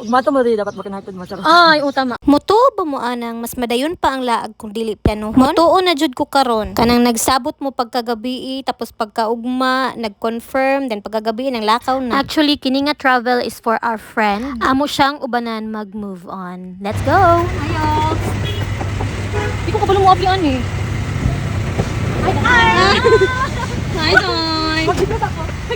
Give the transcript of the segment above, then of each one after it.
Ug mato mo rin dapat makinahanglan mo, charot. Ay, o tama. Mutuo ba mo anang mas madayon pa ang laag kung dili planuhon? Mutuo na jud ko karon. Kanang nagsabot mo pagkagabi, tapos pagkaugma, nag-confirm, then pagkagabi nang lakaw na. Actually, kini nga travel is for our friend. Amo siyang ubanan mag-move on. Let's go! Hi, Di ko kabalo mo ablian eh. Hi! Hi, Toy!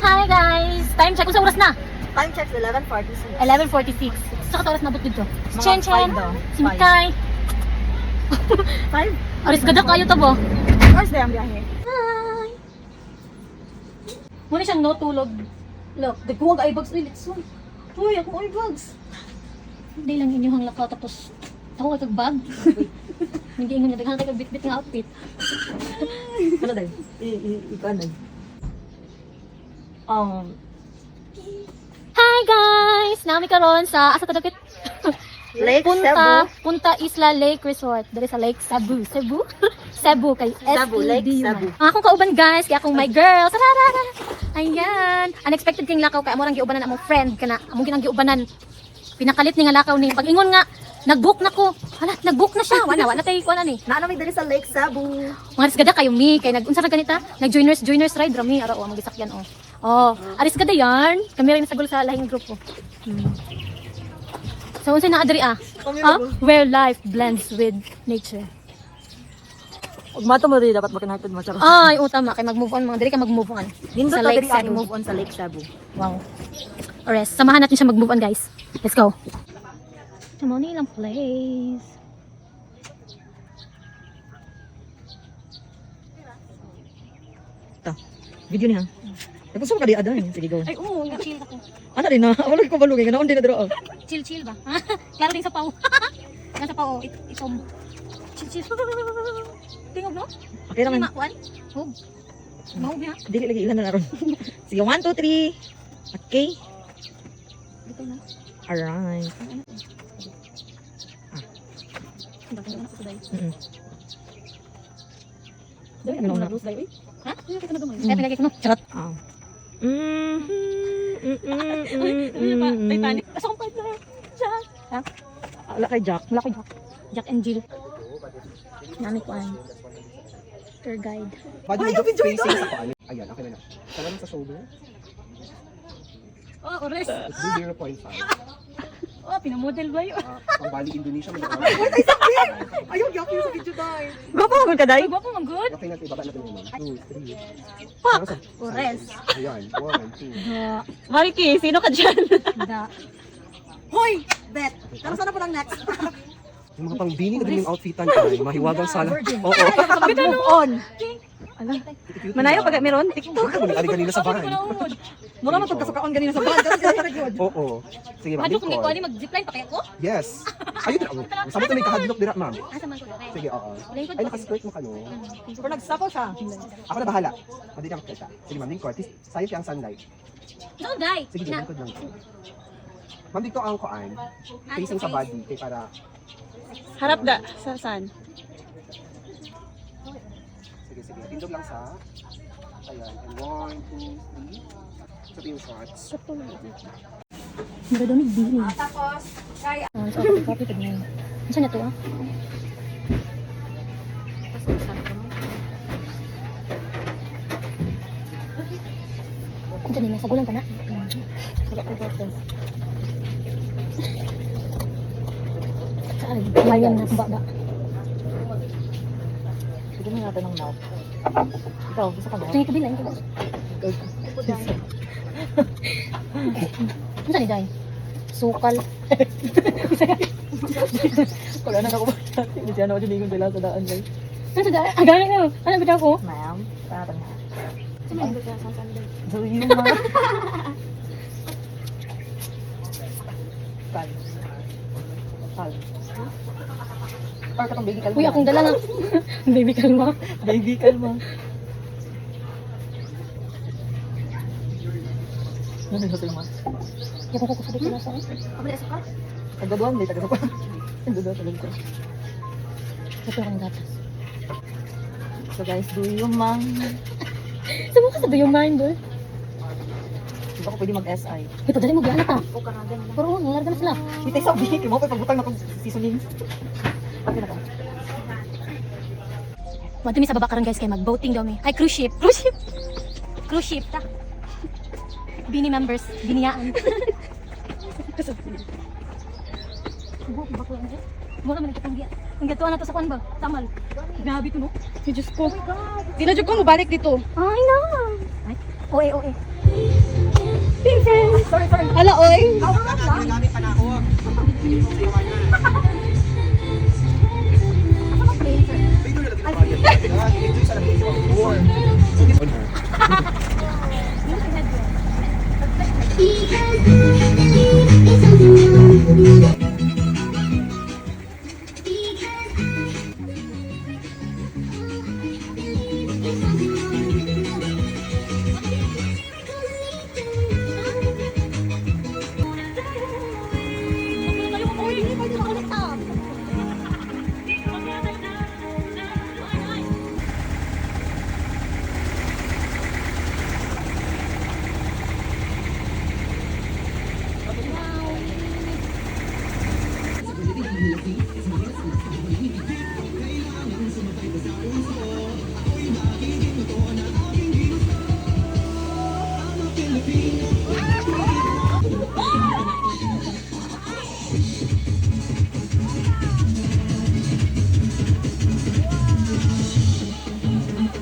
Hi, guys! Time check. Unsa oras na? Time check 11:46. 11:46. Sa ka oras nabot dito? Si Mga Chen Chen. 5 daw. Si Mikay. 5 Aris gada kayo to bo. hours na ang biyahe. Hi! Muna siyang no tulog. Look, dagkuwag ay bags. Uy, litson. Uy, akong ay bags. Hindi lang inyong lakaw tapos ako kay kag bag. Nag-iingon niya, daghan kay kag bitbit nga outfit. Ano dai? I i ikaw ano? Hi guys! Nami karon sa asa ta dapit? Lake Punta Punta Isla Lake Resort. Diri sa Lake Cebu. Cebu? Cebu kay Cebu, Lake S-E-B-U. Cebu. Ang akong kauban guys, kay akong my girl. Sararara. Ayan. Unexpected king lakaw kay amo rang giubanan among friend kana among ginang giubanan. Pinakalit ni nga lakaw ni. Pag ingon nga nag-book na ko. Hala, nag-book na siya. Wala, wala tay kuan ani. Naano may diri sa Lake Cebu. Mga risgada kayo mi kay nag unsa ra ganita? Nag joiners joiners ride ra mi ara o among gisakyan oh. Oh, aris gada yarn. Kami rin sagol sa lahing grupo. So unsa na adri ah? Huh? Where life blends with nature. Ug mato mo rin dapat makinahanglan mo, charot. Ay, o tama kay mag-move on mga diri ka mag-move on. Nindot sa na Lake diri ang Cebu. move on sa Lake Cebu. Wow. Ores, samahan natin siya mag-move on, guys. Let's go. Tama na ilang place. Ta. Video niya. Tapos mo ka di aday. Sige go. Ay, oo, chill ako. Ano din na? Wala ko balugay nga naon din na dira. Oh. Chill, chill ba? Klaro din sa pao. Nasa pao, it, itom. Chill, chill. Tingog, no? Okay naman. Makuan? Hug. Mahug niya. Dili lagi ilan na ron. Sige, 1 2 3. Okay. Dito na. Alright. Dali na na. Ha? Kaya pinagay ko no. Charot. Ah. Titanic. Asa kong partner? Jack. Ha? Wala kay Jack. Wala ko Jack. Jack and Jill. Nami ko ang tour guide. Body Ay, medyo video facing sa paa. Ayan, okay na na. Tara lang sa shoulder. Oh, ores. Let's do 0.5. Oh, pinamodel ba yun? Ah, pang Bali, Indonesia. May Ayaw, yak yung sa video day. Gwapo man ka day. Ay, gwapo man good. Okay natin, ibaba natin yung ma'am. 2, 3. Fuck. Ores. Ayan, 1, 2. Da. Mariki, sino ka dyan? Da. Hoy! Bet! Pero sana po lang next? Yung mga pang bini na din yung outfitan tayo. Mahiwagang sala. Oo. Mag-move on. Manayo pag meron TikTok. Ano ba kanina sa van? Mura man pagkasukaon ganina sa van. Karon sila good. Oo. Sige, ma'am. Hadlok kung Lingkod. ikaw ni mag-zipline pa kaya ko? Yes. Ayun na. Oh. Sama to may kahadlok dira, ma'am. Asa man ko? Sige, oo. Lingkod. Ay, naka-skirt mo ka, no? Pero nagsapaw siya. Ako na bahala. Hindi ka makita. Sige, ma'am. Lingkod. Sayo siya ang sunlight. Saan day? Sige, Na. lingkod lang. Ma'am, dito ang koan. Facing sa body. Kay para Harap da, sa saan? Sige, sige. Tindog lang sa. Ayan. And one, two, three. Sa yung shots. Maradamig din. Tapos, kaya. Ah, so, copy, copy, tignan. Saan na to ah? Ano nila? Sagulan ka na? Saan? Mariam na baba. Bigyan mo natin ng mouth. Ikaw, gusto ka na? Tingin kabila, yung kabila. Ano saan ni Day? Sukal. Wala na ako ba? Hindi siya na ako dyan dala sa daan. Guys. Ano sa Day? Ah, gano'n na. Ano ba daw ko? Ma'am, para na. So you ma. Kal. Kal. Or katong baby kalma. Uy, akong dala na. Baby, kalma. Baby kalma. Ano yung sa ma? Yung kuko sa dito sa. Tagaduan, hindi tagaduan. Tagaduan talaga ko. Ito akong gatas. So guys, do you mind? Saan mo ka sa do you mind, eh? Pa ko pwede mag-SI. Ito, dali mo, giala ta. Pero, oh, nilarga na sila. Kita sa bik, mo kay pagbutang na kong seasoning. Okay na ka. Wadto mi sa baba karon guys kay mag-boating daw mi. Ay, cruise ship. Cruise ship. Cruise ship ta. Bini members, biniyaan. Bakla na eh. Mura man kitang giya. Ang gatuan na to sa kuan ba? Samal. Grabe to no. Ay, Diyos ko. Di na jud ko mobalik dito. Ay na. Ay, oe oe. Pink friends. Sorry, sorry. Ala, oy. Ginagamit pa na ako.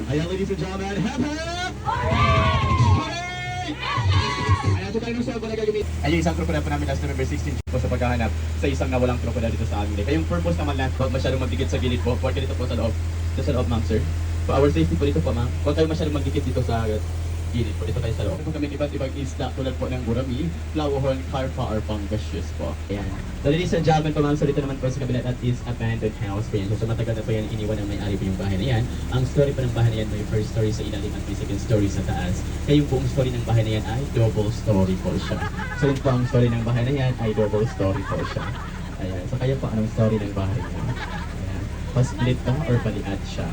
Ayan, ladies and gentlemen, hep hep! Hooray! Ayan, so tayo ng cellphone na gagamitin. Ayan, isang crocodile po namin last November 16 po sa paghahanap sa isang nawalang crocodile dito sa amin. Kaya yung purpose naman lahat, huwag masyadong magdikit sa gilid po. Huwag dito po sa loob. Dito sa loob, ma'am, sir. For our safety po dito po, ma'am. Huwag kayo masyadong magdikit dito sa gilid po. Dito kayo sa loob. Meron po kami iba't ibang isda tulad po ng gurami, flowerhorn, carpa, or pangasius po. Ayan. So ladies and gentlemen po, ma'am, so dito naman po sa kabila, that is abandoned house po yan. So matagal na po yan iniwan ng may-ari po yung bahay na yan. Ang story po ng bahay na yan, may first story sa ilalim at may second story sa taas. Kaya yung buong story ng bahay na yan ay double story po siya. So yun po ang story ng bahay na yan ay double story po siya. Ayan. So kaya po anong story ng bahay niya? Ayan. Pa-split ba or paliat siya?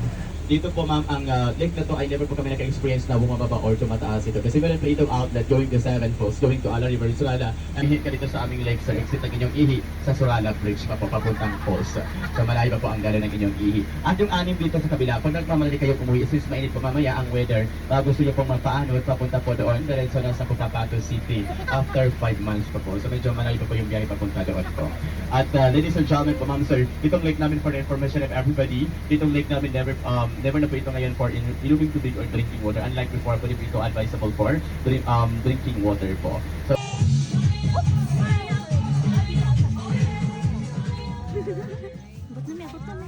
Dito po ma'am, ang lake na to ay never po kami naka-experience na bumababa or tumataas ito. Kasi meron pa itong outlet going to Seven Falls, going to Ala River, Surala. Ang hit ka dito sa aming lake sa exit ng inyong ihi sa Surala Bridge pa po papuntang falls. So malayo pa po ang dalo ng inyong ihi. At yung anim dito sa kabila, pag nagmamadali kayo umuwi, since mainit po mamaya ang weather, gusto niyo pong magpaano, papunta po doon, diretso na sa Cotabato City after 5 months pa po. So medyo malayo pa po yung biyahe papunta doon po. At ladies and gentlemen po, ma'am sir, itong lake namin for the information of everybody, itong lake namin never na po ito ngayon for inuming tubig or drinking water. Unlike before, pwede po ito advisable for drinking water po. So, Abot na mi, abot na mi.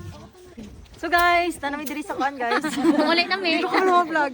So guys, tanami diri sa kuan guys. Muli na mi. Hindi ko vlog.